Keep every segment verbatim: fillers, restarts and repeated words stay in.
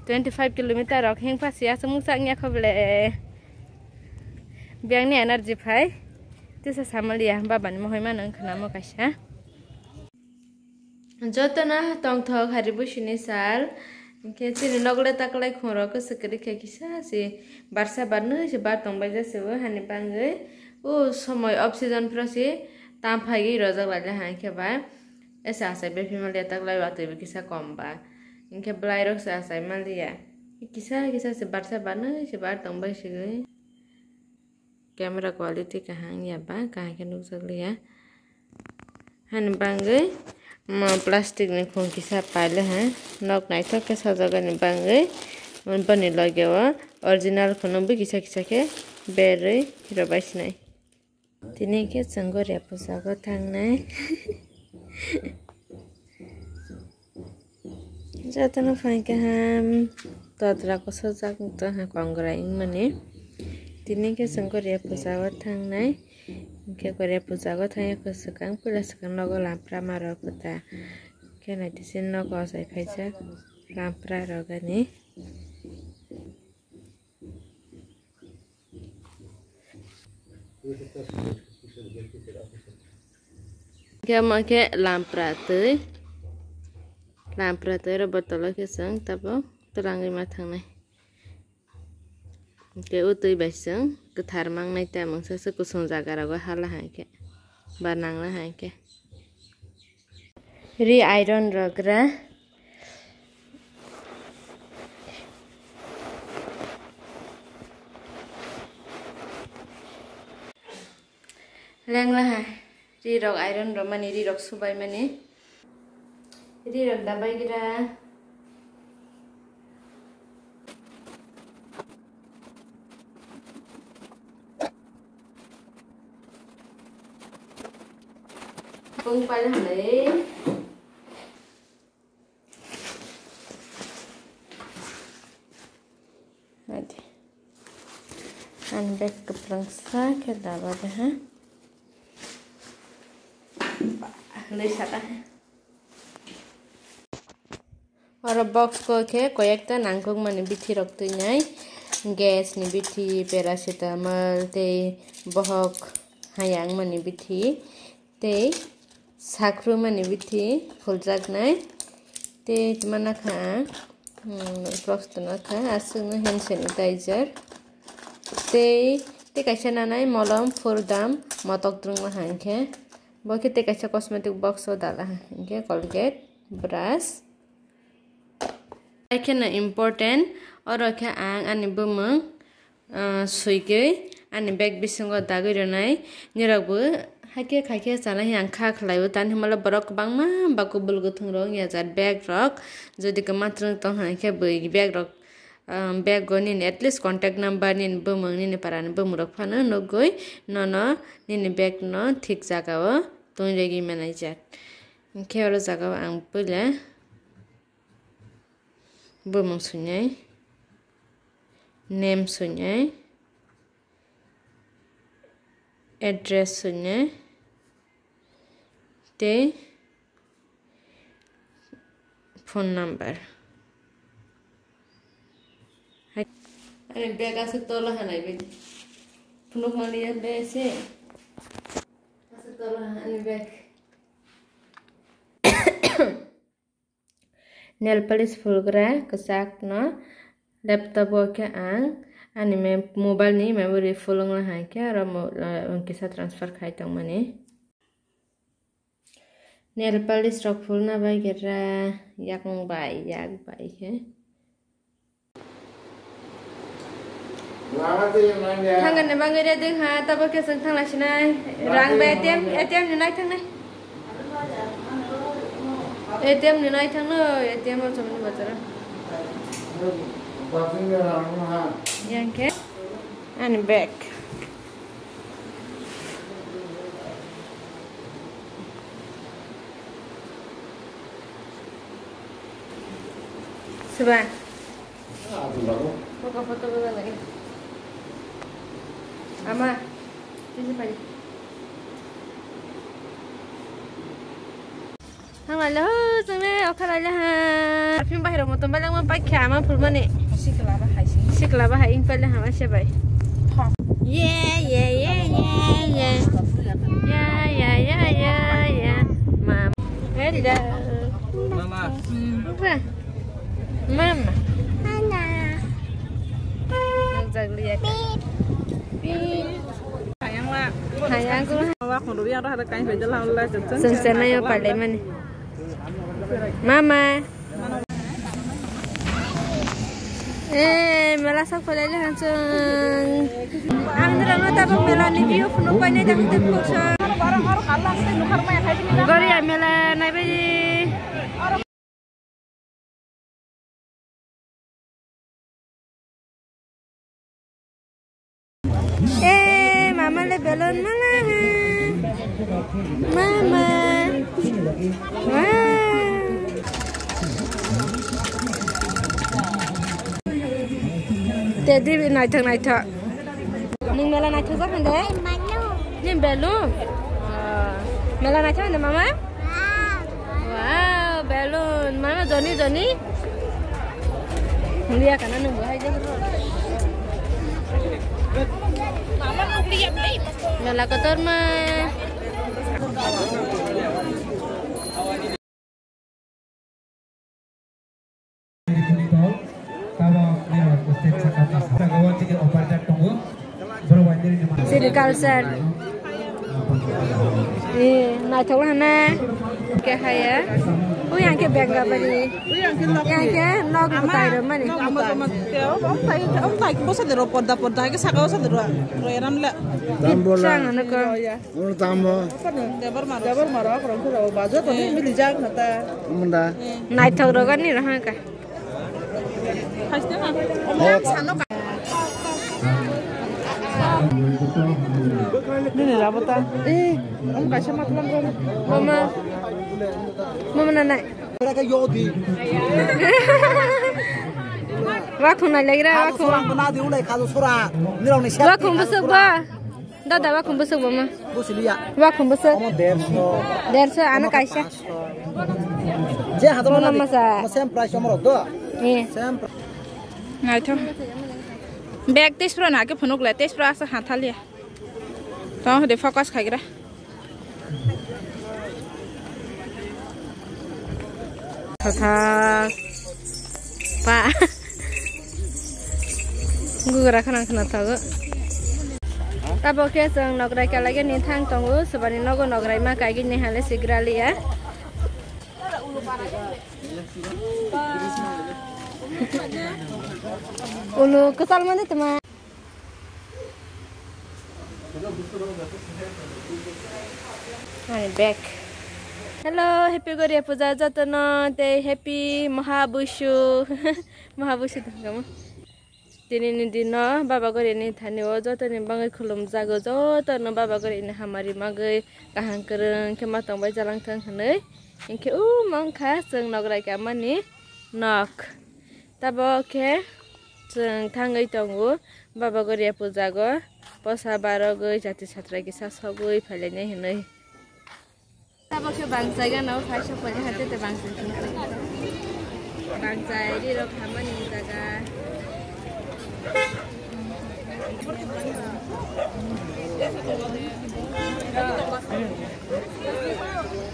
Twenty five kilometer rok hengpha si aswk mungsa wngya kho ble. Biyang ni energy phai. Tisa samaliya baba ni mohoi mano wngkha namo kaisa. Jotono tongthok hari busi ni sal. Hwnkhe chini nok le taklai khung rok kwswk kwrwi khe kisa si barsa barnwi se bar tongbai jase o hani bangwi. O somoi off season phro si tam phaiwi rojak lai le hwnkhe ba. Ese achai bai phima le taklai watwi bo kisa kom ba. Hwnkhe bwlai rok se achai manliya. Kisa kisa se barsa barnwi se bar tongbai sigwi. Camera quality kaham ya ba, kaham khe nukjak liya. Hani bangwi mo plastic ni khung kisa paile ha. Nok naithok khe sajagani bangwi boni loge o original khunu bo kisa kisa khe berwi rwbai sinai. Tini khe chwng Goria puja o thangnai. Jotono phai kaham totra kosojak wngtong ha kongrai wngmani. Tini khe chwng Goria puja o thangnai. Hwnkhe Goria puja o thangya khe swkang puila swkang nogo lampra ma rok kwta. Khe naitisi nogo achai phaijak lampra rogani. Hwnkhe omo khe lampra twi, lampra twi oro botolo khe chwng tabuk twlangwi ma thangnai. Hwnkhe o twi bai chwng kwthar mangnai ta mungsa se kusung jaga rogo hala hai khe ba nangla hai khe. Ri iron rok ra. Lengla ha. Ri rok iron rok mani, ri rok subai mani. Ri rok dabai gira. Bung pal halai. Adi. Ani bag kwplwngsa khe daba de ha. Ba, lei saka. Oro box o khe koyekta nangkukmani bithi rok twinai, gas ni bithi, paracetamol tei bohok hayang mani bithi tei sakrumani bithi phuljaknai tei tuma nakha ang, hmm, box tuna kha aswkno hand sanitizer tei tei kaisa nanai molom furdam motok twrwngma hangkhe bo khe tei kaisa cosmetic box o dala hangkhe Colgate brush. Hai kheno important, oro khe ang ani bumung, ah, swigwi ani bag bisingo dagwi rwnai. Nirokbo haikhe khaikhe chanai ang kha khlaio, tani hwnmale borok kwbangma ba kubul kwthwng rok wngya jat bag rok. Jodi kwma twrwng tong hwnkhe bwi bag rok, ah, bag o nini at least contact number nini bumung, nini para ni bumung rok phano nugwi nono nini bag no thik jaga o tongwi rwgwi manai jat. Hwnkhe oro jaga o ang puila bumung swinai, name swinai, address swinai tei phone number. Ani bag aswk tolo hanai bai. Phunuk mani ya be se. Aswk tolo ha ani bag. Nail polish phulgra kwchakno laptop o khe ang ani mem-, mobile ni memory full wngla hai khe oro mo-, ah, kisa transfer khai tongmani. Nail polish rok phulna bai khe ra yakung bai yak bai khe. Thangani bangwi ready wngkha, tabuk khe chwng thangna sinai. Rang bai A T M, A T M ni nai thangnai. A T M ni nai thangno, A T M o chomni bazar o. Yang khe ani bag. Siba. Photo, photo, photo lagi. Ama, sini pai. Thang lai le ho, chwng le okha lai le ha. Parfum bahai rok motom bai langma bai khe ama phulmani. Sikla bahai se. Sikla bahai ing pai le ha ma se bai. Ye, ye, ye, ye, ye. Ya, ya, ya, ya, ya. Mama. Hello. Mama. Mama. Nukjak liya. Pip. Pip. Hayang ko. Chwng chwng nayo palaimani. Mama. Eh, mela sak phalai le hansung. Ang nirok no tabuk mela ni view phunuk pai nai tabuk tei phunuk sa. Goria mela nai bai. Eh, mama le balloon mala ha. Mama. Wow. Teddy naithok naithok. Nwng mela naithok jak hande? Ni balloon? Ah, mela naithok hande mama? Wow, balloon. Mama joni joni. Liya kana nwng bo hai jak. Mela kotor ma. Sini culture. Eh, naithok hana. Ke haya. Ui, ang ke Bengabari. Yang ke nok mutai ro mani. Om tai, om tai, bosa de ro, porda, porda, ke saka bosa de ro. Ro eram le. Pitchang ano ko. Oro tamo. Debar maro. Debar maro, akorong khe rao, bajo toni mili jak hata. Munda. Naithok rogani rohangka. Haste na. Hok. Nini rabo ta. Eh, ang kaisa matlan ro. Mama. Mama nanai. Ora ka yodi. Wakhung nai legra, wakhung. Sora ko na di ulai khajo sora. Nirok ni. Wakhung bwswk ba. Dada, wakhung bwswk bo ma? Bwswk liya. Wakhung bwswk? Omo derso. Derso, ano kaisa. Je hato na masa. Same price omo rok do. Eh. Same price. Naithok. Bag teish pro na ke phunuk le, teish pro asa hathalia. To hode focus khaigra. Thotha. Pa. Gugra khana khana thago. Tabok khe chwng nokrai kalai ni thang tongo, subani nogo nokrai ma kaigini hale sigra liya. Ulu kwchal mani tma. Ani bag. Hello, happy Goria Puja jotono, tei happy Maha Busu. Maha Busu tongkhamu. Tini ni dino Baba Goria ni thani o jotoni bagwi khulumjago, jotono Baba Goria ni hamari magwi kaham kwrwng khe ma tongbai jalangthang hwnwi. Hinkhe o mangkha chwng nokrai kamani nok. Tabok khe chwng thangwi tongo Baba Goria pujago, posa barogwi jati satrai kisa sogwi phailainai hinwi. Tabok khe bangchai gana o kaisa phaina hate te bangchai. Bangchai ri rok hamani jaga.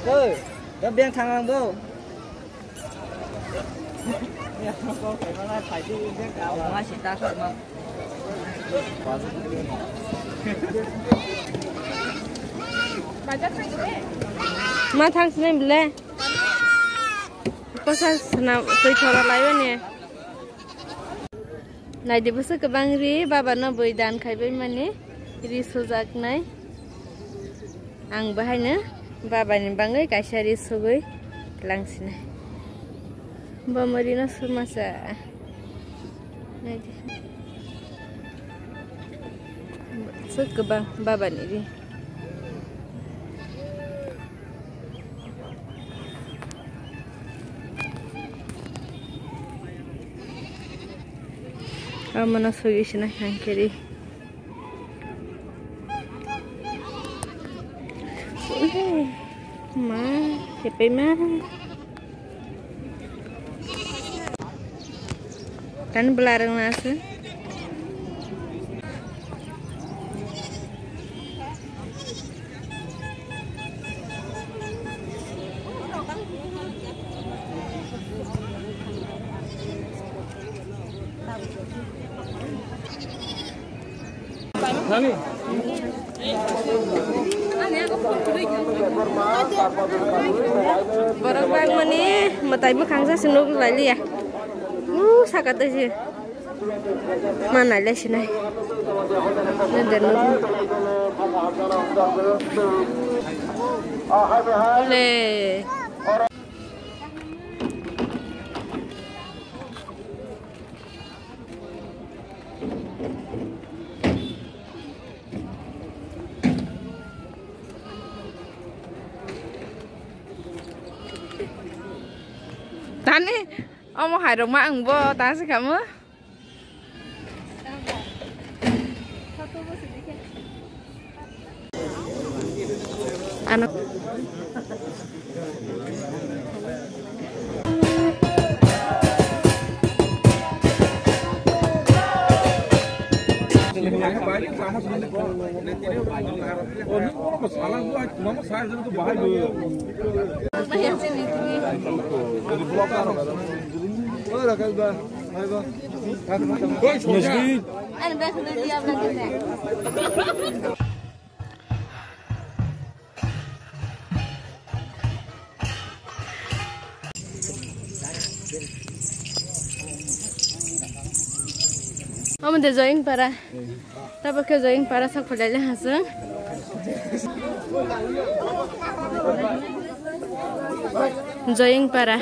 Oi, da beng thang ang do. Ma thang sini bile. Kosa sana twi thora lai bani. Naidi bwswk kwbang ri, baba no bwi dan khai bai mani ri sujaknai. Ang bahaino baba ni bagwi kaisa ri sugwi langsinai. Bo mo ri no sumasa. Naidi. Bwswk kwbang baba ni ri. Amo no sogwi sina hangkhe ri. Ma. Tepaima. Tani bwlarang na se. Borok bangmani mwtai bwkhang se nuk lai liya. U saka twi se. Ma nai le sinai. Le. Tani, omo hai rok ma ang bo ta se kamo. Ano. Omo de Joying para. Tabuk khe Joying para sak phulai le hasung. Joying para.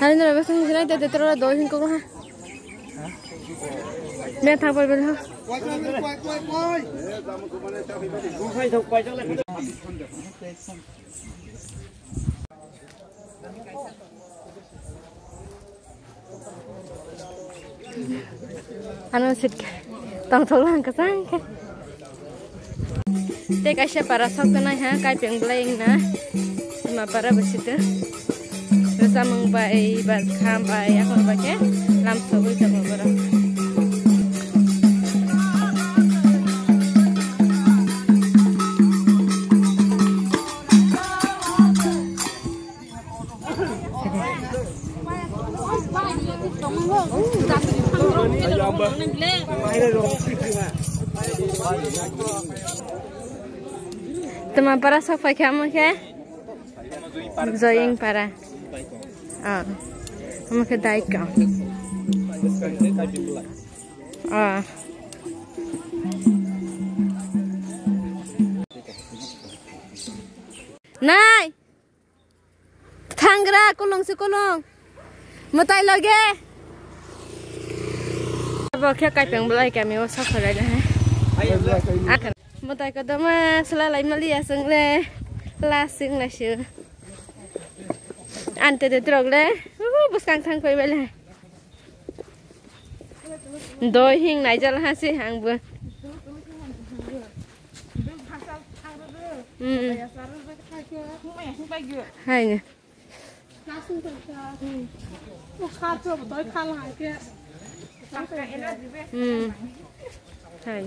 Hani nara besong sinai te te tero doi hingko ha. Me thang pai bel ha. Ano sit tongthok lang kwchang khe. Tei kaisa para sok tongnai ha, kaipeng belai wngna. Sima para bo site. Samung bai, ba kham bai, ako ba khe lam sogwi tongo borok. Tama para sok pai khe amo khe Joying para. Ah, amo khe Daikam. Ah. Nai. Thangra, kulung se kulung. Mwtai loge. Bo khe kaipeng belai kami o sok khorai le, he. Akhar. Mwtai kodoma sela lai mali asung le. Lasing le shu. Ante de trok le. Uh, bwskang thang koi bele. Doi hing naijal ha se ang bo. Hmm. Hai ne. Hmm. Hai.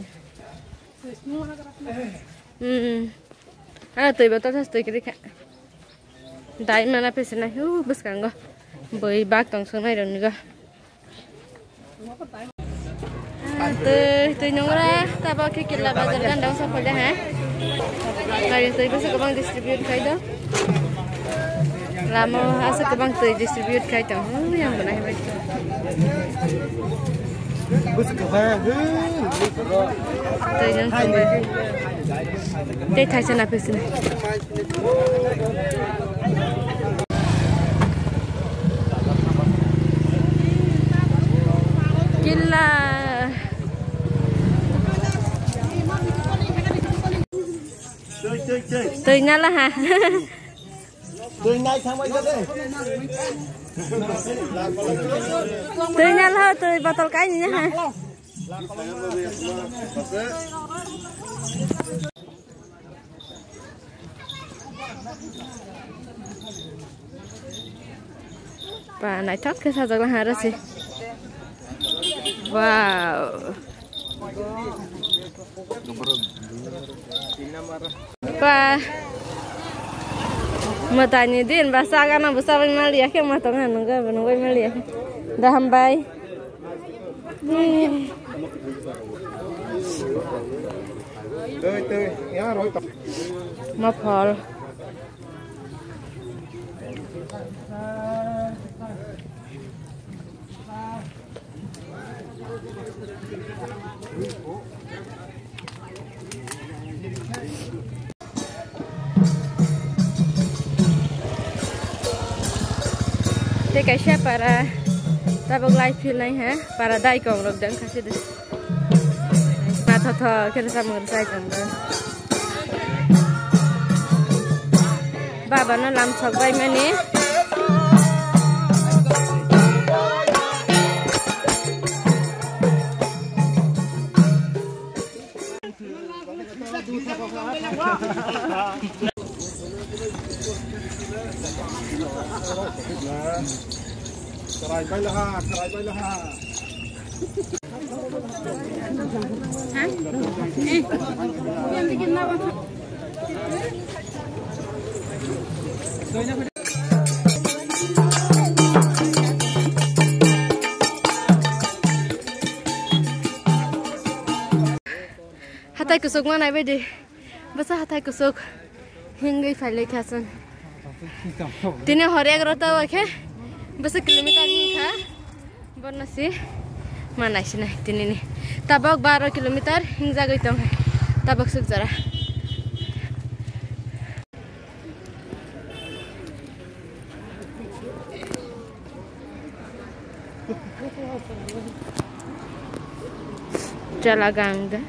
Hmm. Ano twi botol sa twi kiri kha. Dai mana pese na hu bwskango. Boi bak tong songnai rok nigo. Twi, twi nungra, tabo khe Killa Bazar ganda o sokphaide ha. Gari twi bwswk kwbang distribute khai do. Lama o aswk kwbang twi distribute khai tong. Ui, yang bwna hai bai. Twi nung tong bai. Tei thaisa na phi sini. Illa. Twi nala ha. Twi nala ha, twi botol kai ni ha. Ba, naithok khe sajak laha aro se. Wow. Ba, mwtaini din ba, sagana bo sabai maliya khe ma tongo, nungwi bo nungwi maliya khe. Da hambai. Ma phol. Tei kaisa para tabuk lai philnai ha, para daikong rok dang kha sidi. Naithotho khe rwchapmung rwchai tongkha. Baba no lam sok bai mani. Karai bai laha, karai bai laha. Hatai kusuk manai bai di. Bwsa hathai kusuk hingwi phailai kha chwng. Tini hor egarota o khe bwsa kilometer hing kha. Bono si manai sinai tini ni. Tabok baro kilometer hingjagwi tong kha. Tabok suk jora. Chwla gang de.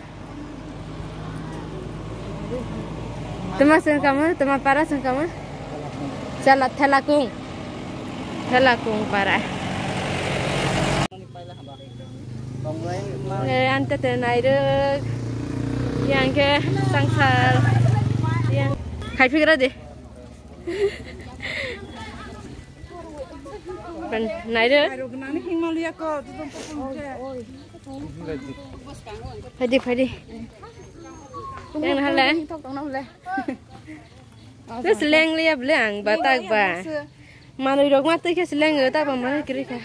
Tuma sengkama, tuma para sengkama. Chwla Thelakung. Thelakung para. Eh, ante te nairuk. Yang ke sangsar. Yang. Khai phigra de. Nairuk. Phaidi, phaidi. Yang hala. Terus leng liya bele ang batak ba. Manui rok ma twi khe se lengo, ta bo manui kwrwi kha.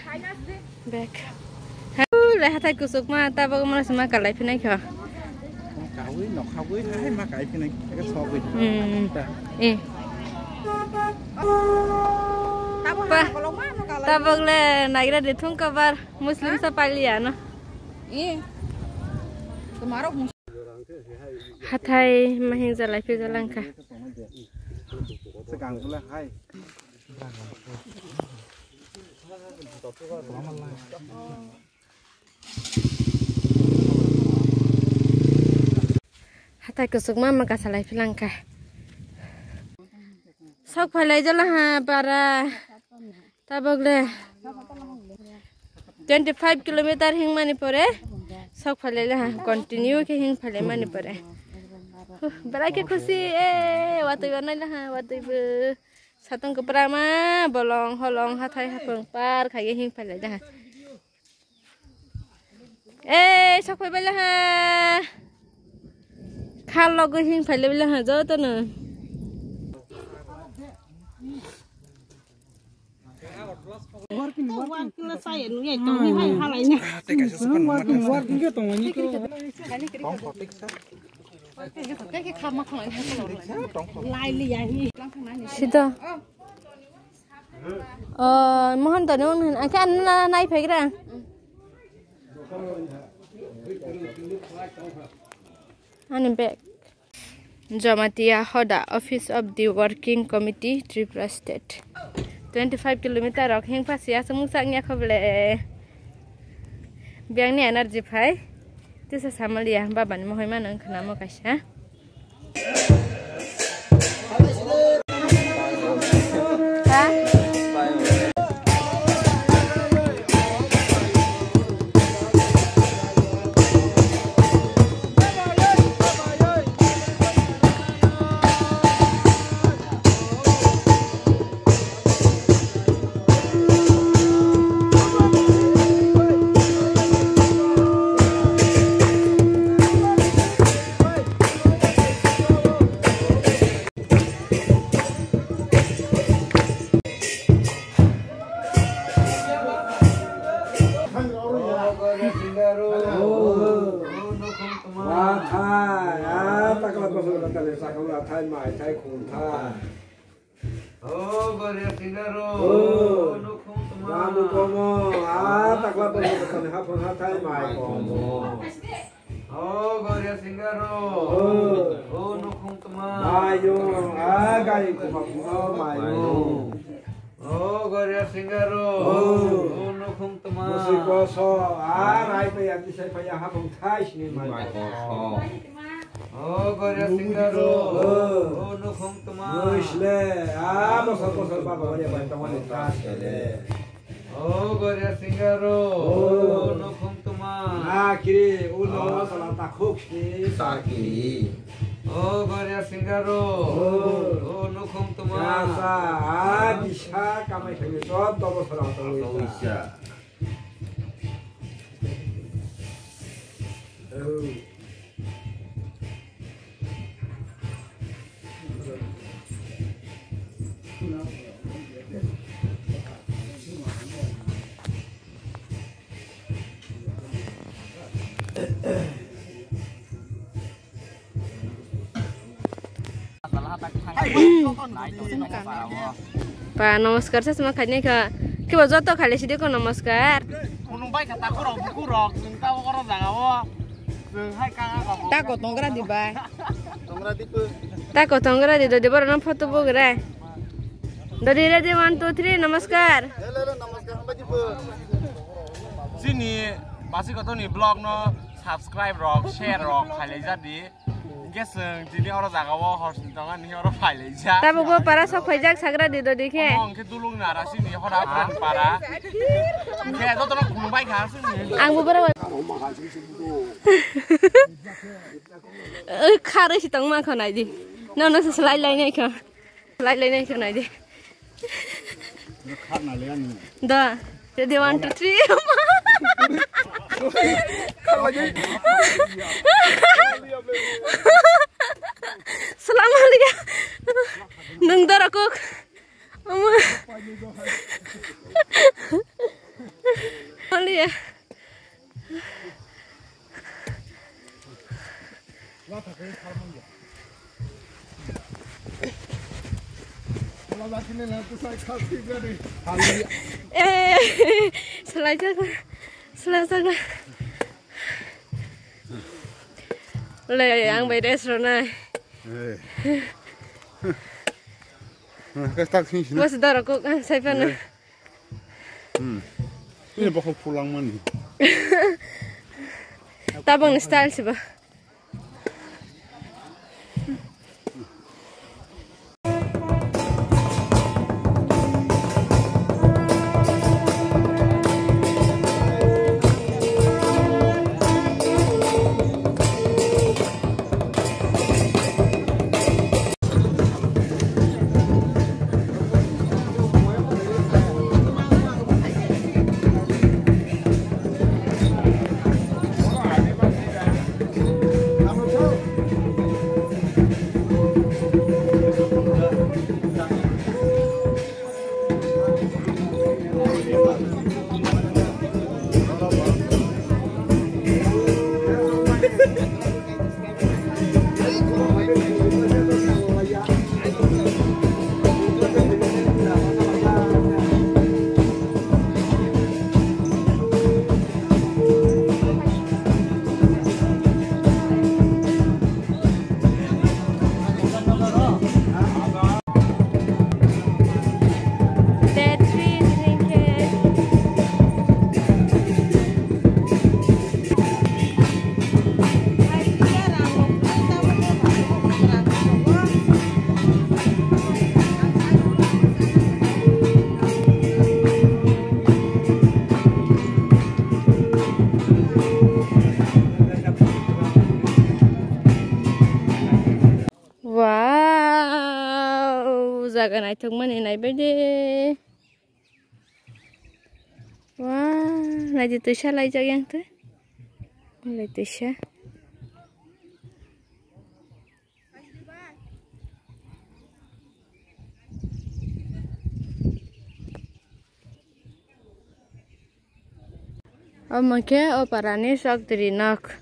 Bek. Ha, le hathai kusuk ma, ta bo manui se ma kalai phinai kho. Kawi, nokhawi, hai ma kai phinai, eke sogwi. Hmm. Eh. Tabok le naigra de thung kabar, Muslim sa paliya no. Eh. Hathai mahing jalai phi jalangkha. Hathai kusuk ma ma kasalai philangkha. Sok phailai jala ha para. Tabok le twenty five kilometer hing mani pore sok phailai le ha, continue khe hing phailai mani pore. Huh, berai khe khusi, eh, watwi bo nai le ha, watwi bo. Satung kwpra ma, bolong holong hathai haphung par khaye hing phailai jaha. Eh, sok phai bai laha. Khal logo hing phailai bai laha joto no. Sida. Oh, mohon to nung hin. Angke an na nai phegra. Ani bag. Jamatia Hoda, Office of the Working Committee, Tripura State. Twenty five kilometer rok hing pha sia sumung sak nya khoble. Biyangni energy phai. Tisa samaliya, baba ni mohoi mano wngkha namo kaisa. O Goria Singaro. O. O nukhung tma. Ramu komo. A takla tongmo tani haphang hathai mai komo. O Goria Singaro. O. O nukhung tma. Mayo. A gai kuma kuma mayo. O Goria Singaro. O. O nukhung tma. Musui koso. A rai paya tisai paya haphang thai sini mai koso. O Goria Singaro. O. O nukhung tma. Muisle. A bosor bosor baba baya bai tongmani ta sele. O Goria Singaro. O. O nukhung tma. Na kiri, o no sala ta khuk si. Ta kiri. O Goria Singaro. O. O nukhung tma. Kasa, a bisa kamai khaini sot dobo sala ta wisa. Pa, namaskar sa sima khainai kha. Kibo joto khaile sidi ko namaskar. Kunung bai kha takhurok bukurok, chwng tabok oro jaga o. Chwng hai kaka kok. Tako tongra di bai. Tongra di pho. Tako tongra di, dodi borok no photo bugre. Dodi ready, one, two, three, namaskar. Hello, hello, namaskar, hambai di pho. Chini basi koto ni vlog no subscribe rok, share rok khailai jadi. Hingke chwng tini oro jaga o hor sini tongo, nini oro phailaijak. Tabuk bo para sok phaijak sagra di dodi khe. Omo hingke dulung nara sini hora pran para. Khe joto no khulumbai kha sini. Ang bo borok. Eh, kharwi si tongma kho nai di. Nono se slai lai nai kho. Lai lai nai khe nai di. Da. Ready, one, two, three. Salam alaikum. Nung dara kok. Ama. Alia. Eh, salai jaga, salai jaga. Le, ang bai rest ro nai. Eh. Mas dara kok, ah, sai pa na. Eh. Hmm. Ini bokhok pulangmani. Tabangni style siba. Jaga naithokmani naibaidi. Wah, naidi twisa laijak yang twi. Lai twisa. Omo khe o parani sokdri nok.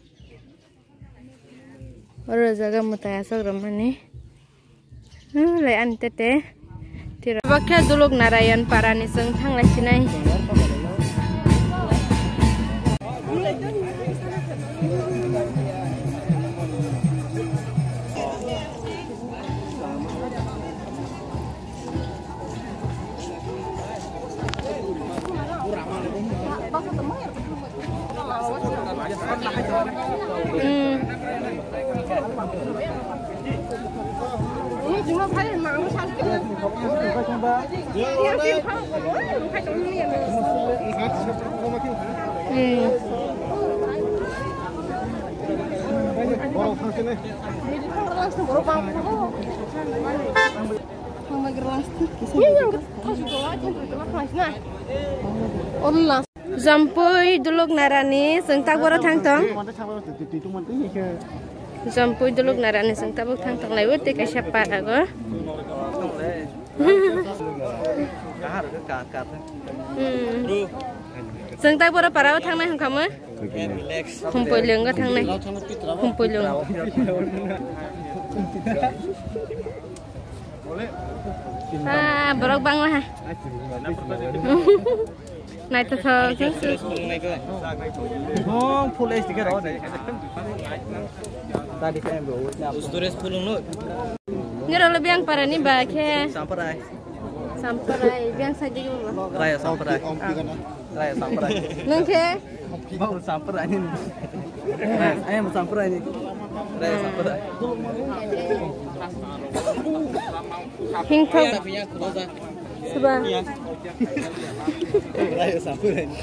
Oro jaga mwtai asok rwmani. Hmm, lai ani tete. Tiro. Obo khe Duluk Narayan parani chwng thanglai sinai. Jampui Duluk Narani chwng tak boro thang tong. Jampui Duluk Narani chwng tabuk thang tong lai o tei kaisa para go. Hmm. Chwng tak boro para o thangnai hwnkha mo. Khumpui lwngo thangnai. Khumpui lwngo. Ah, borok bangla ha. Naithothok. Oh, full H D khe rw de. Tadi khe bro. Storage full no. Nirok le biang para ni ba khe. Samprai. Samprai, biang sa di ba. Raya Samprai. Raya Samprai. Nung khe? Bau Samprai ni. Ayam Samprai ni. Raya Samprai. Hingthok. Suba. Raya Samprai ni.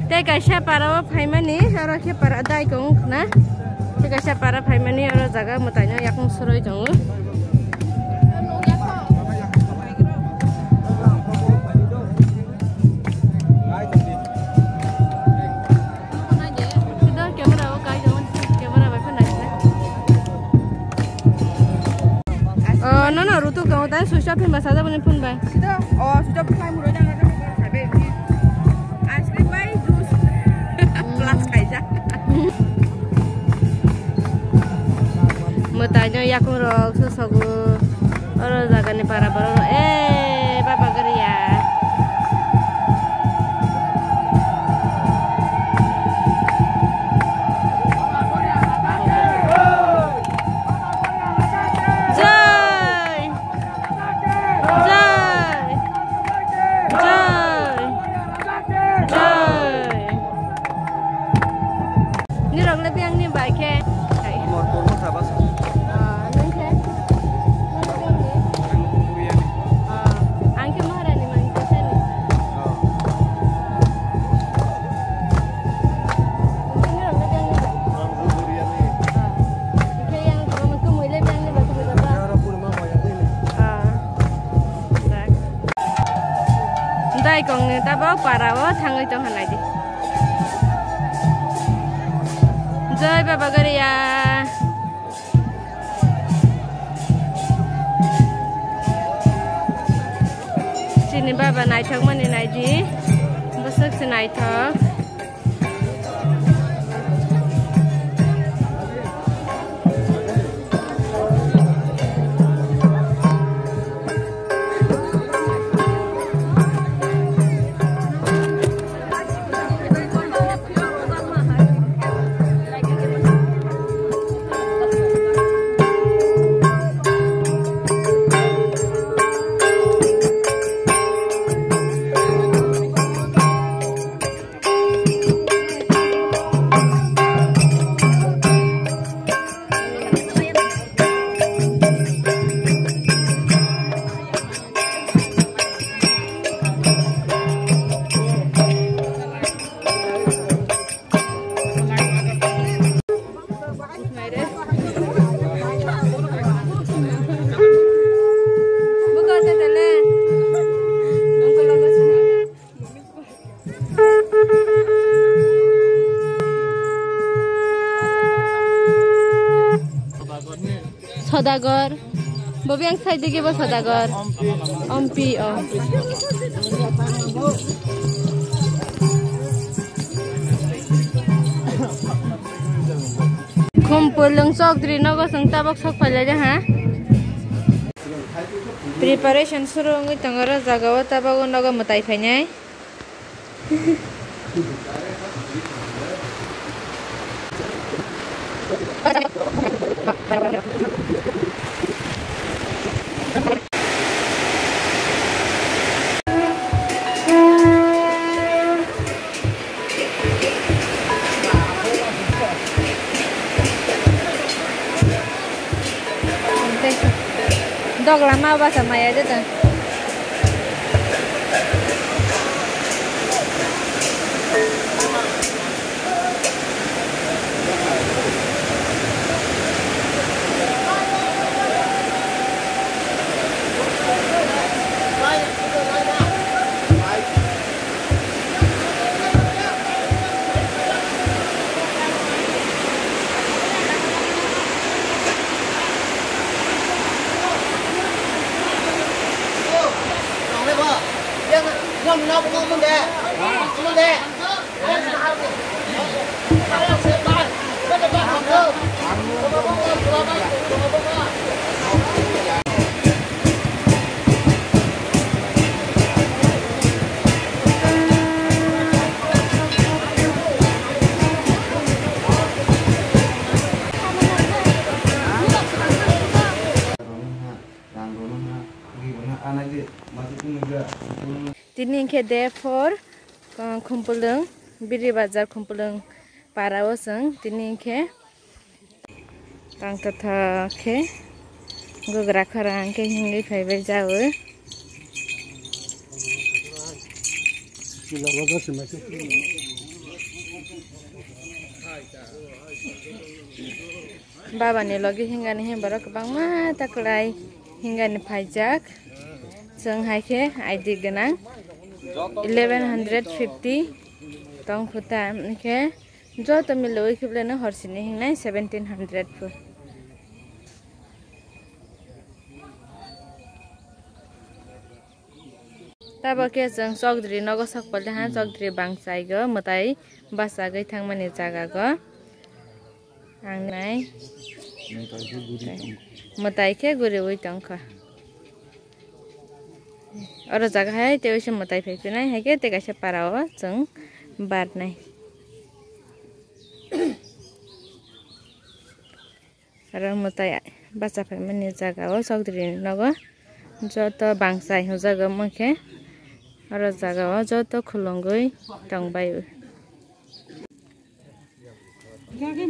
Tei kaisa para o phaimani, oro khe para dai kong na. Tei kaisa para phaimani, oro jaga mwtaino yakung suroi tongo. Sida camera o kai jabo, camera bai phone naisne. Oh, no, no, rutuk tongo, tai switch off hinba sajak boni phone bai. Sida, oh, switch off khai muro jang, jang, jang, jang, ice cream bai juice. Plus kaijak. Mwtaino yakung rok sosogo. Oro jagani para borok rok. Eh, baba gari ya. Jai! Jai! Jai! Jai! Nirok le biang ni bai khe. Mor kurmo sabas. Ah, nung khe? Nung le biang ni? Ang kuya ni. Ah, ang khe Maharani man khe sani. Oh. Nirok le biang ni bai. Ang kuya ni. Ah. Khe yang kuya ni bai. Yang purima maya ni. Ah. Dai kong ni tabo para o thangwi tong hanai di. Jai Baba Garia. Chini baba naithok mani nai di. Bwswk se naithok. Sadagar. Bobi ang side digi bo Sadagar. Ompi, oh. Khumpulwng Chowdhury nogo chwng tabok sok phailai de ha. Preparation suru wngwi tongo oro jaga o tabok o nogo mwtai phainai. Dogla ma basa maya de ta. Tini hwnkhe day four, Khumpulwng, Biri Bazar Khumpulwng para o chwng tini hwnkhe. Tang totha khe gugra khorang khe himwi phaibai jago. Baba ni logi hingani himborok kwbangma ta kwlai hingani phaijak. Chwng hai khe I D gwnang eleven hundred fifty tong phuta hwnkhe. Joto milowi khibleno horsini hingnai seventeen hundred phu. Tabok khe chwng Chowdhury nogo sok phaikha, Chowdhury bangchai go mwtai bachagwi thangmani jaga go. Ang nai mwtai khe guriwi tongkha. Oro jaga hai tei oise mwtai phai phinai, hai khe tei kaisa para o chwng barnai. Oro mwtai bacha phaimani jaga o Chowdhury ni nogo joto bangchai hwnjago, omo khe oro jaga o joto khulungwi tongbai o. Ani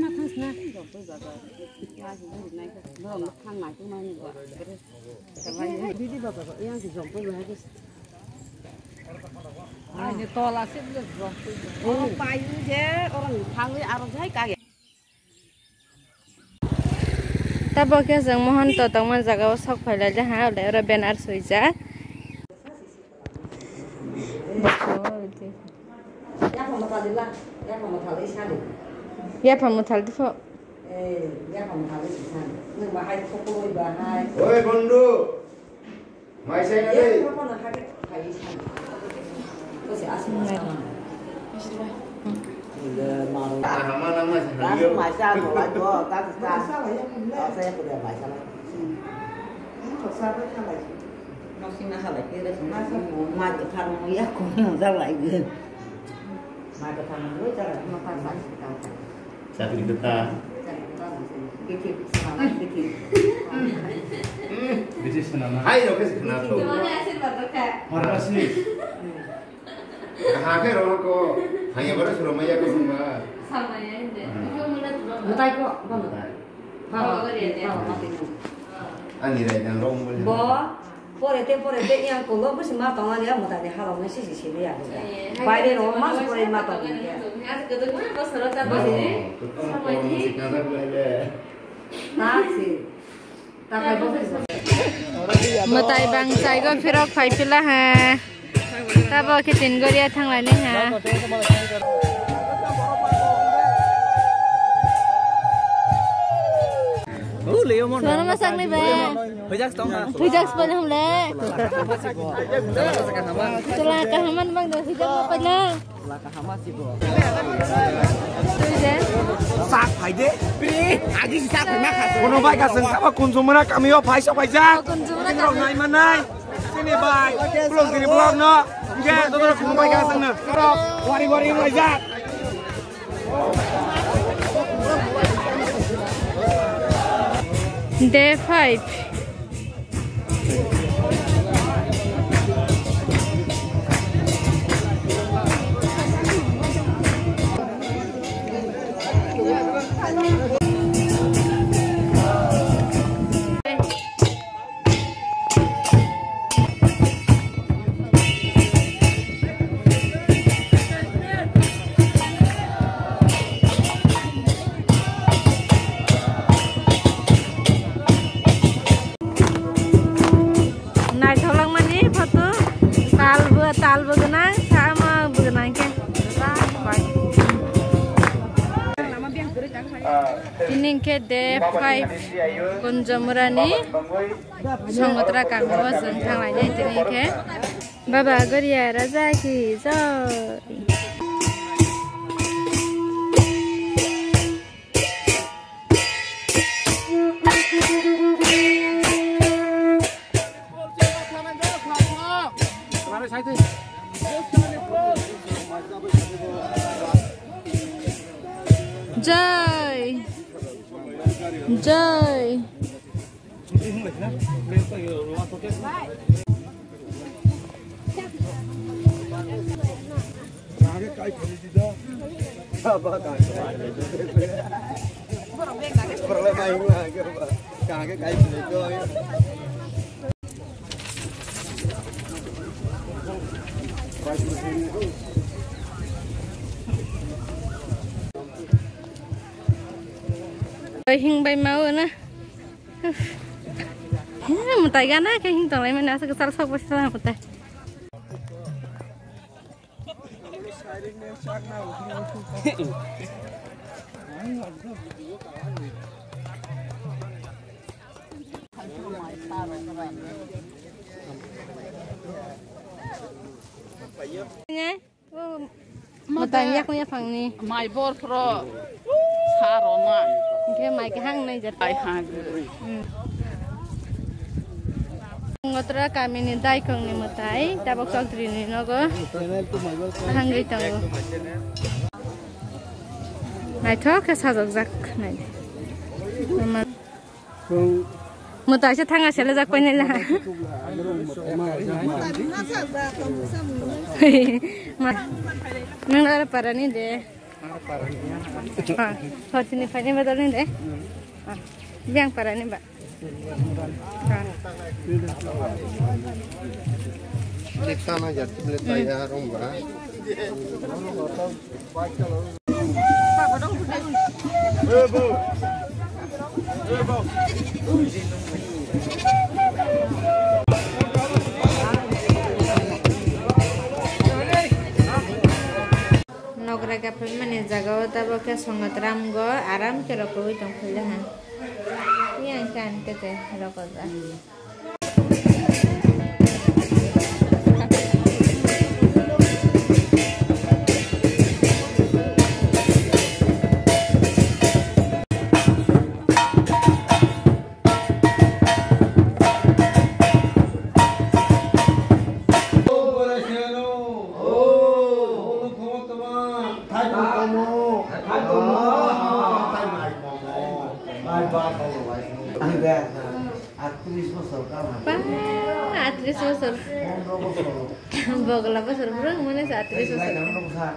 tola se bile jok. Oro payu je, oro thangwi aro jai kage. Tabok khe chwng Mohonto tongma jaga o sok phailai de ha, oro banner swijak. Yapha mwthal di la, yapha mwthal di sadi. Yapha mwthal di pho. Eh, yapha mwthal di sadi. Nwng bahai khokoi bahai. Oi, bondhu. Mai sai na dei. Yapha mwthal di sadi. Ko se asma sama. Ile maru. Hama nama se. Tasu mai sa ko la jo, tasu ta. Sa la ya. Sa ya ko dia mai sa la. Ko sa ba khalai. Masih mahal lagi, dah semua. Maju kamu ya, kau yang salah lagi. Maju kamu dulu, cara mau kasar kita. Sakit kita. Sakit kita masih. Dikit, selamat dikit. Dikit selamat. Hai, oke, sih, kenapa? Dikit. Mana hasil baru, Kak? Mana sih? Hakai rokok. Hanya baru suruh maya ke semua. Sama ya, ini. Itu mana tuh, Bang? Betai kok, Bang. Betai. Bang, Bang, Bang, Bang. Ani rai dan rong boleh. Bo. Pore te, pore te, yang kulo bus ma tong ani, amo tani halong nasi sisi sini ya. Eh, baire hai, ro mas pore ma tong ani. Asa kedua mana bos rota bos ni? Sama ini. Taksi. Takai bos. Mwtai bangchai go phirok phai phila ha. Tabo khe tin goria thanglaini ha. Suara masak nih, Be. Hujak tong ha. Hujak sepuluh ham le. Setelah kahaman bang dah hujak apa lah? Sak phai de. Agi si sak phai ma kha. Kono bai ka seng saba Kunjumura kamio phai sok phai jak. Kunjumura kamio. Nai ma nai. Sini bai. Belum sini belum no. Enggak, tuh terus kono bai ka seng no. Wari wari mulai jak. Day five. Naitholok mani photo, tal bo, tal bo gwnang, sama bo gwnang khe. Tini khe day five Kunjamurani Songotra kami o chwng thanglainai tini khe. Baba Goria Raja ki jai. Jai. Jai. Hing bai mau na. He, mwtai gana khe hing tonglai mani aswk kwchar sok bai sala mwtai. Mwtai yakung yaphangni. Mai bor phro sa rona. Hingke mai kahang nai jat. Ai ha ge. Ngotra kamini daikongni mwtai, tabok chokdrini nogo. Hangwi tongo. Naithok khe sajokjak nai. Mwtai se thanga sele jak painai la. Ma, nwng ara parani de. Ha, hor sini painai ba dolni de. Ha, biang parani ba. Ha. Tana jat le tayar rong ba. Nogra kaphilmani jagao tabok khe songo tram go aram khe rokogwi tongphili ha. Yang kan kete rokoja. Atris bosor kam hai. Ba, atris bosor. Pondro bosor. Bogla bosor bro, mane sa atris bosor. Lai, lai, lai, lai.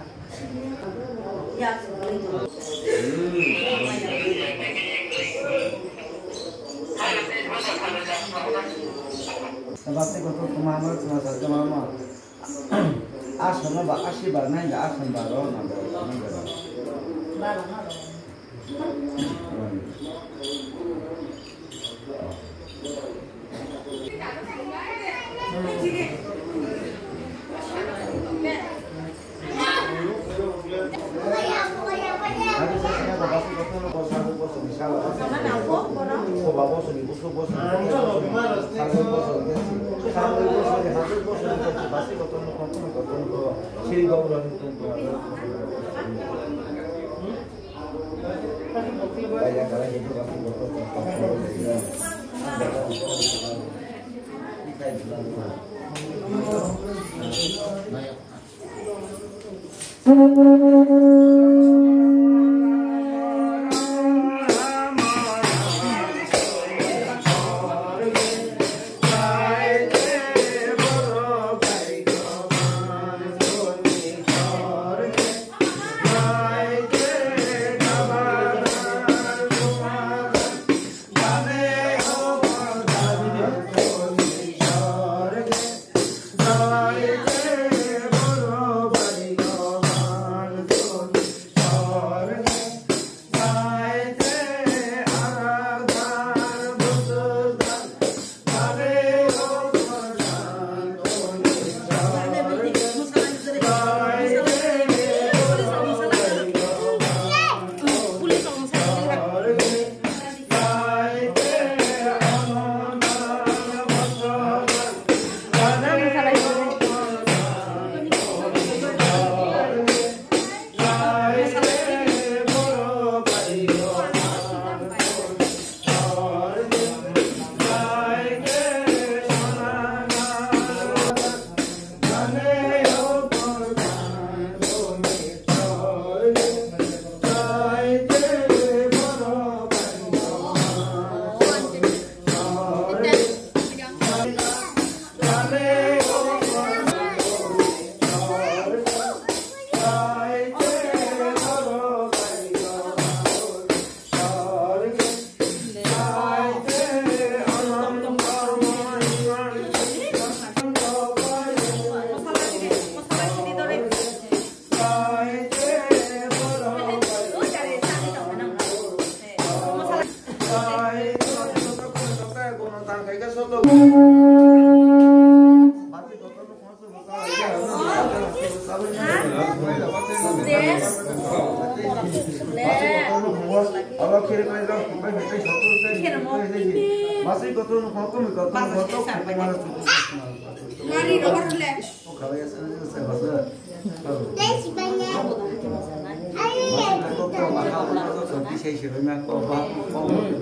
Tabate kotor tuma amar tuma sa tuma amar. Asam ba asi ba nai da asam ba ro na ba nai da.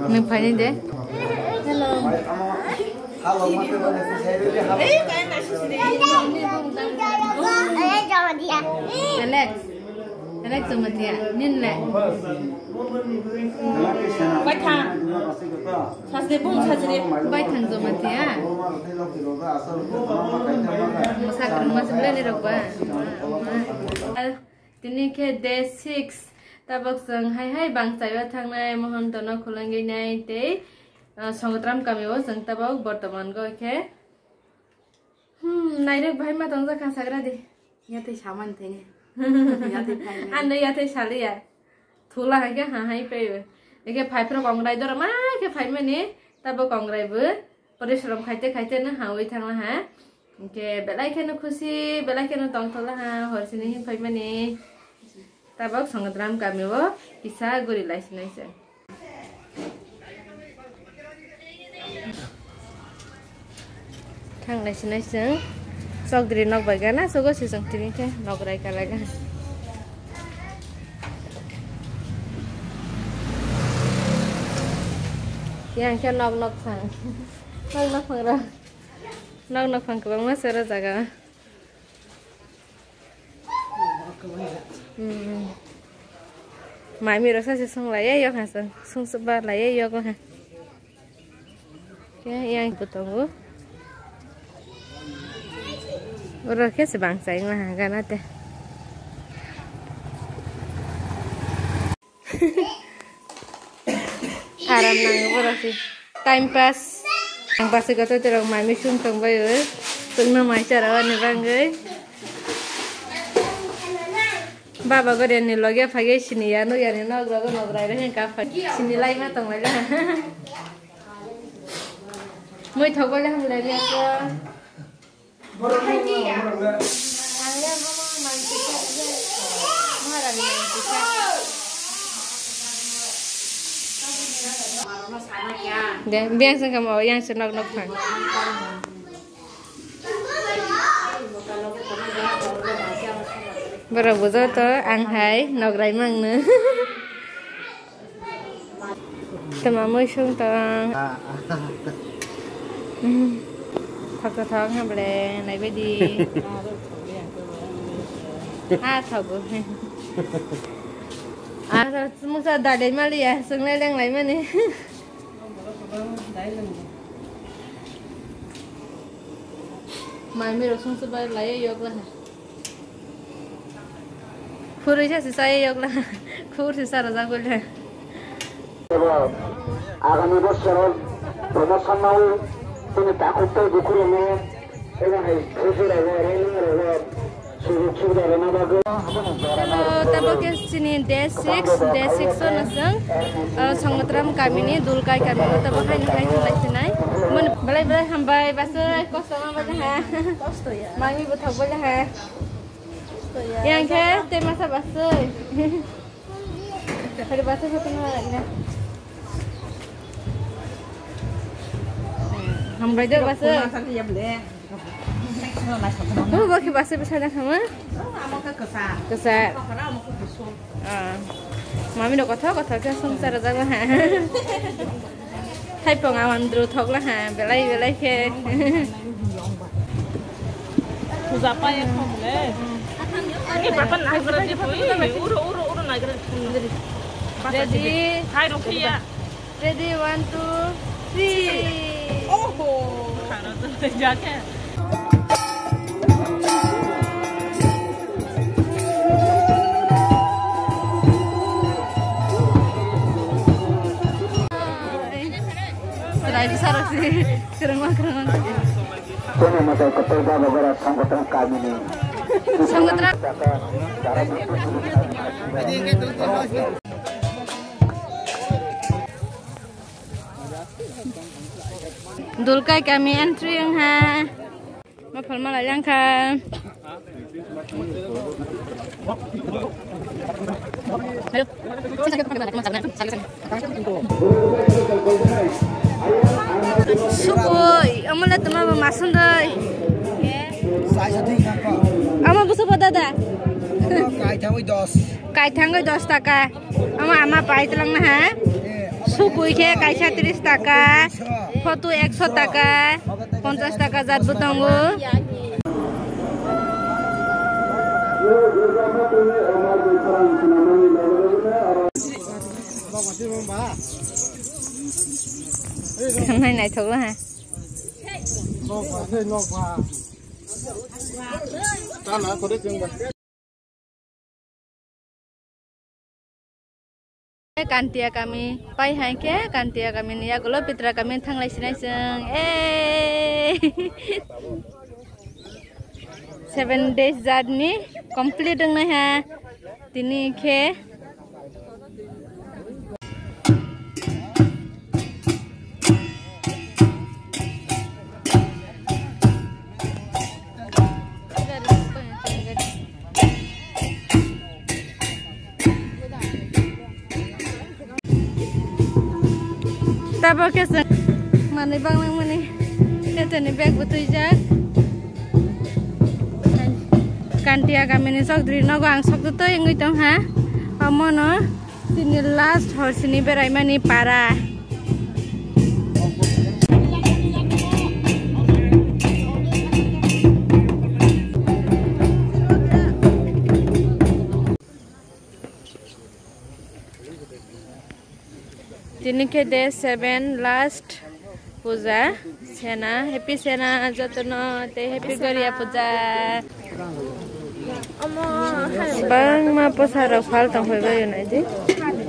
Nwng phaini de. Hello. Alex. Alex Jamatia. Nini le? Bai thang. Sasri bung sasri. Bai thang Jamatia. Mwsa kwrwngma se belai ni rok ba. Tini khe day six. Tabok chwng hai hai bangchai o thangnai, Mohonto no khulangwi nai tei, ah, Songrabram kami o chwng tabok bortoman go khe. Hmm, nairok bahai ma tongjak kha sagra di. Yathai samani thani. Yathai phaimani. Ano yathai saliya. Thula hai khe ha hai paiwe. Eke phai phro kongrai doro ma khe phaimani. Tabo kongrai bo. Porishrom khaite khaite no hawi thangla ha. Hingke belai kheno khusi, belai kheno tongthokla ha. Horsini hin phaimani. Tabok Songrabram kami o kisa guri lai sinai se. Thang lai sinai chwng chokdri nok bai gana sogo se chwng tini khe nok rai kalaga. Yang khe nok nok phang. Nok nok phang rok. Nok nok phang kwbangma se oro jaga. Hmm. Mami rok sachi sung lai yok ha sung sung ba lai yok ha. Ke yang bo tongo. Oro khe se bangchai ma ha gana te. Aram nango borok se. Time pass. Ang basi kotor terok mai misung tong bai o. Tungno mai chara ani bangwi. Baba gori ani loge phage sini ya, no ya ni nog rogo nog rai re ka phage. Sini lai ma tong lai. Moi thok bai le ham lai ya ko. Ang le mama mangkisa, Maharani mangkisa. De, biyang sengkha mo, yang se nok nok phang. Borok bo joto ang hai nograi mangno. Tama mui sung tong. Thok thok hamle nai bedi. Ah, thogo. Ah, muksa dalai maliya, sunglai lenglai mani. Mai miro sung subai lai yok la. Phurui sa si sa yok la. Khur si sa rajak bole. Agami bosor promotion mawi tini takhuk tei bukhurungno eno hai khusi rwgo, rwngmung rwgo, sujug subida rwna bagwi. Hello, tabok khe chini day six, day six o no chwng, ah, Songotram kamini Dulkai kamio tabok haini hai thanglaiphinai. Belai belai hambai, basai kosto ma bole ha. Mami bo thok bole ha. Yang khe tei masa basai. Hari basai photo na lagina. Hambai de basai. Oh, bo khe basai bwsai na khama? Kwsa. Ah. Mami no kothok kothok khe songchar jak ha. Thaipung amandru thok la ha, belai belai khe. Puja pa ya thok le. Ani papa naigra di pui, uro uro uro naigra di pui. Ready? Hai Rokia. Ready, one, two, three. Oho. Khana to jake. Rai bisarok si kerengma kerengma. Songotram. Dulkai kami entry wngha. Ma phalma lai langkha. Sukui, omo le tuma bo masundoi. Amo busu bo dada. Kaithangwi dos. Kaithangwi dos taka. Ama ama pai twlang na ha. Sukui khe kaisa tris taka, photo ekso taka, ponchas taka jat bo tongo. Nai naithok la ha. Kantia kami, pai hai khe Kantia kami ni yagulo Pitra kami thanglai sinai chwng. Eh! Seven days journey complete wngnai ha. Tini khe Tabok khe chwng manwi bangnang mani teteni bag bo twijak. Kantia kamini chokdri nogo ang sokdotwi wngwi tongkha. Omono chini last hor sini beraimani para. Tini khe day seven last puja. Sena, happy Sena jotono, tei happy Goria puja. Bangma posa rok phal tong phai bai nai di.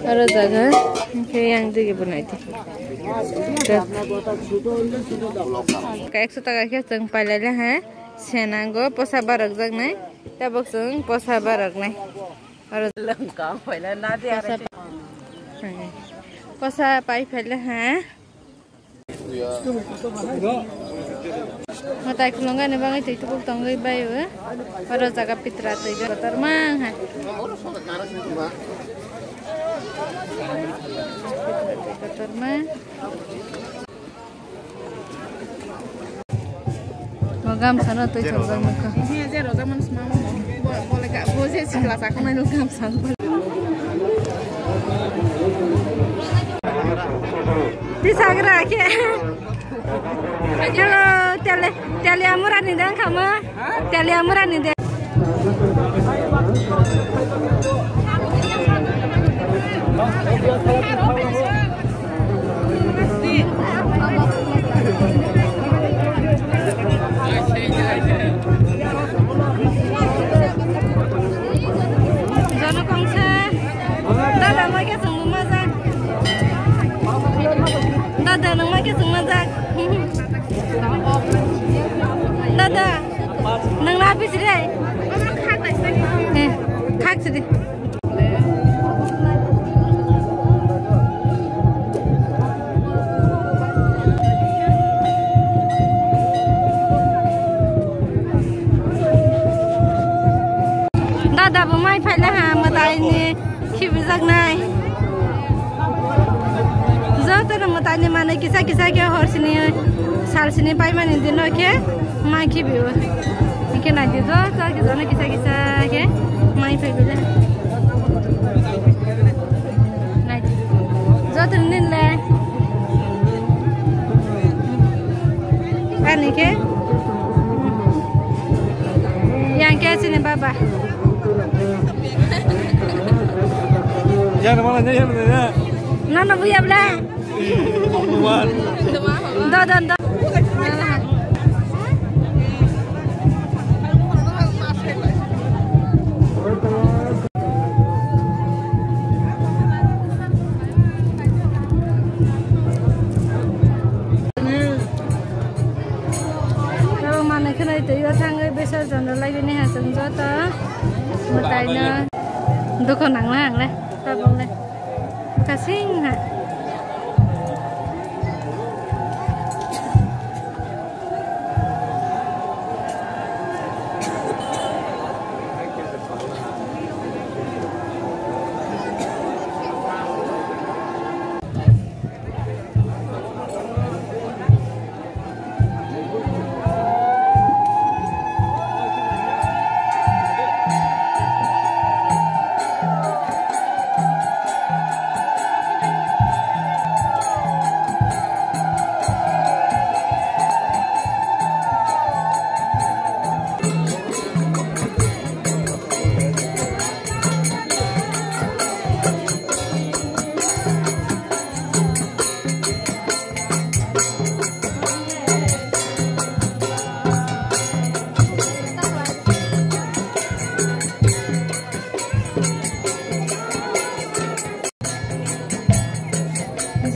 Aro jaga, hwnkhe yang digi bo nai di. Ekso taka khe chwng pailai le ha, Sena go posa barok jak nai, tabok chwng posa barok nai. Aro lengkang phaila na de are. Posa pai phaila ha. Matai khulungani bagwi twi tubuk tongwi bai o. Oro jaga pitra twi kotor mang ha. Kotorma. Mo gamsa no twi thok jak nokha. He je rojak man sma mo. Bo, bo le ka, bo je sikla sa khna no gamsa. Ti sagra khe. Hello, tele, tele amura ni dang khama. Tele amura ni de. Jono kongsa. Dada, mai khe chwng bo majak. Dada, nwng mai khe chwng majak. Dada, nwng na pisi de? Eh, khak sidi. Dada bo mai phaila ha, mwtai ni khibijaknai. Joto no mwtai ni manwi kisa kisa khe hor sini, sal sini paimani dino khe mai khibio. Hingkhe naidi joto kisa no kisa kisa khe mai phaibai le. Naidi. Joto ni le. Ani khe. Yang khe sini baba. Yang mana, yang mana? Nana buya bla. Nuan. Do, do, do. Abo manwi khwnai twi o thangwi besar jon rw lai bini ha chwng joto mwtai no dukho nang le ang le tabuk le kasing ha.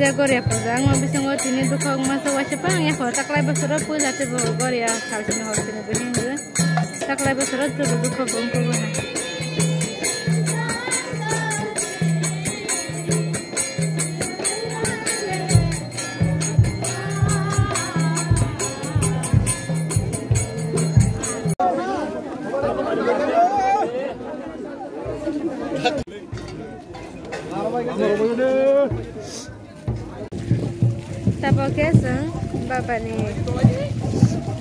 Je Goria puja wngma bisingo tini dukha wngma se waisa phang ya kho taklai bosoro puja teibo Goria salsini horsini bini hinwi taklai bosoro teibo dukha bo wngkha bo hai. Tabok khe chwng babani,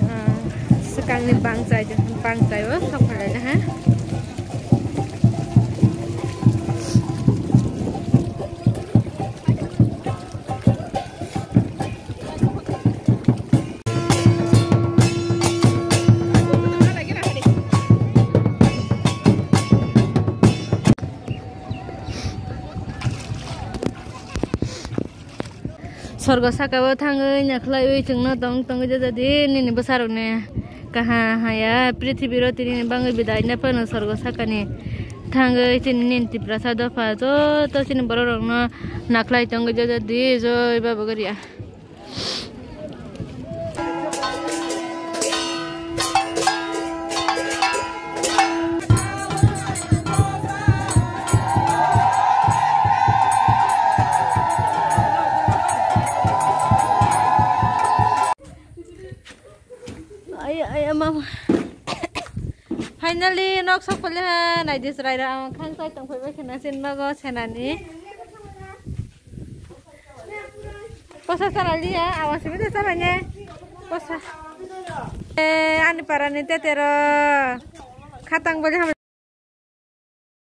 ah, swkangni bangchai, bangchaio sok phalai ha. Sorgo sakao thangwi nakhlaiwi chwngno tong tongwi jajadi nini bwsarokni kaha haya prithibiro tinini bangwi bidai phano sorgo sakani thangwi chini nini Tiprasa dopha joto chini bororokno nakhlai tongwi jajadi joi Baba Goria. Ai, ai, mama. Finally, nok sok pole ha, naidi chwrairok ang khang chai tong phaibai khena sin nogo senani. Posa chara liya, awas ini chara ne. Posa. Eh, ani para ni tetero. Khatang bole ham.